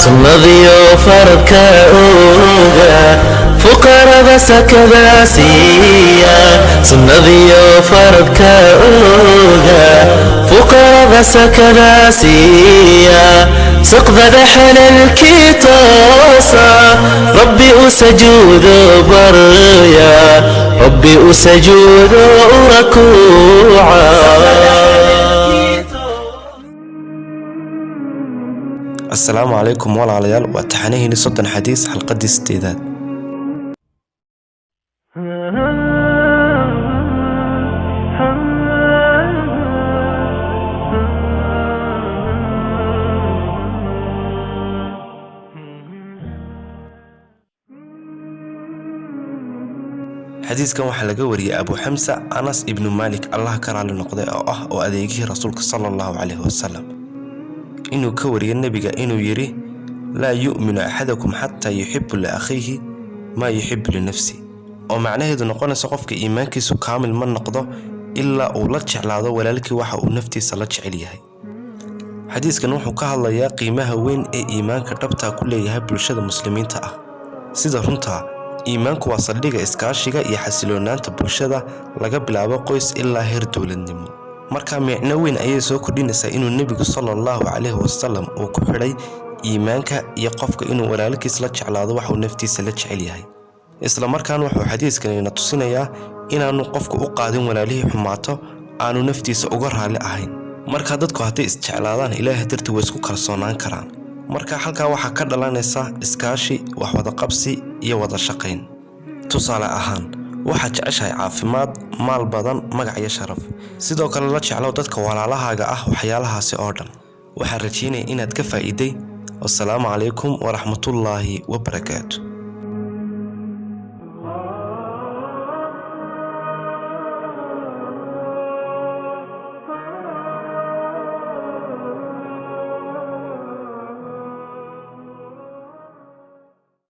Sunnadiyo faradka oga, fuqarada sakada siiya. Sunnadiyo faradka oga, fuqarada sakada siiya. Saqdada xalalkii toosa, Rabbi u sajuudo barya, Rabbi u sajuudo u rakuuca. Assalaamu calaykum walaalayaal, waa taxanaheeni 30 xadiis, xalqadii sideedaad. Xadiiskan waxaa laga wariyey Abu Xamsa Anas ibnu Maalik, Allah ka raali noqday, oo ah oo adeegihii Rasuulka sala Allahu calayhi wasalam, inuu ka wariyey nebiga inuu yidhi: "Laa yu'minu axadakum xataa yuxibu liakhiihi maa yuxibu linafsi", oo macnaheedu noqonayso qofka iimaankiisu kaamil ma noqdo ilaa uu la jeclaado walaalkii waxa uu naftiisa la jecel yahay. Xadiiskan wuxuu ka hadlayaa qiimaha weyn ee iimaanka dhabtaa ku leeyahay bulshada Muslimiinta ah. Sida runtaa, iimaanku waa saldhigga iskaashiga iyo xasiloonaanta bulshada, laga bilaabo qoys ilaa heer dowladnimo. Marka micno weyn ayay soo kordhinaysaa inuu nebigu sala Allahu calayhi wasalam uu ku xidhay iimaanka iyo qofka inuu walaalkiis la jeclaado waxa uu naftiisa la jecel yahay. Isla markaana wuxuu xadiiskanina tusinayaa inaanu qofku u qaadin walaalihii xumaato aanu naftiisa uga raalli ahayn. Marka dadku hadday isjeclaadaan Ilaahay dartii, way isku kalsoonaan karaan. Marka halkaa waxaa ka dhalanaysa iskaashi, wax wadaqabsi iyo wada shaqayn. Tusaale ahaan, waxaad jeceshahay caafimaad, maal badan, magac iyo sharaf. Sidoo kale la jeclow dadka walaalahaaga ah waxyaalahaasi oo dhan. Waxaan rajaynaya inaad ka faa'iiday. Wassalaamu calaykum waraxmatullaahi wabarakaatu.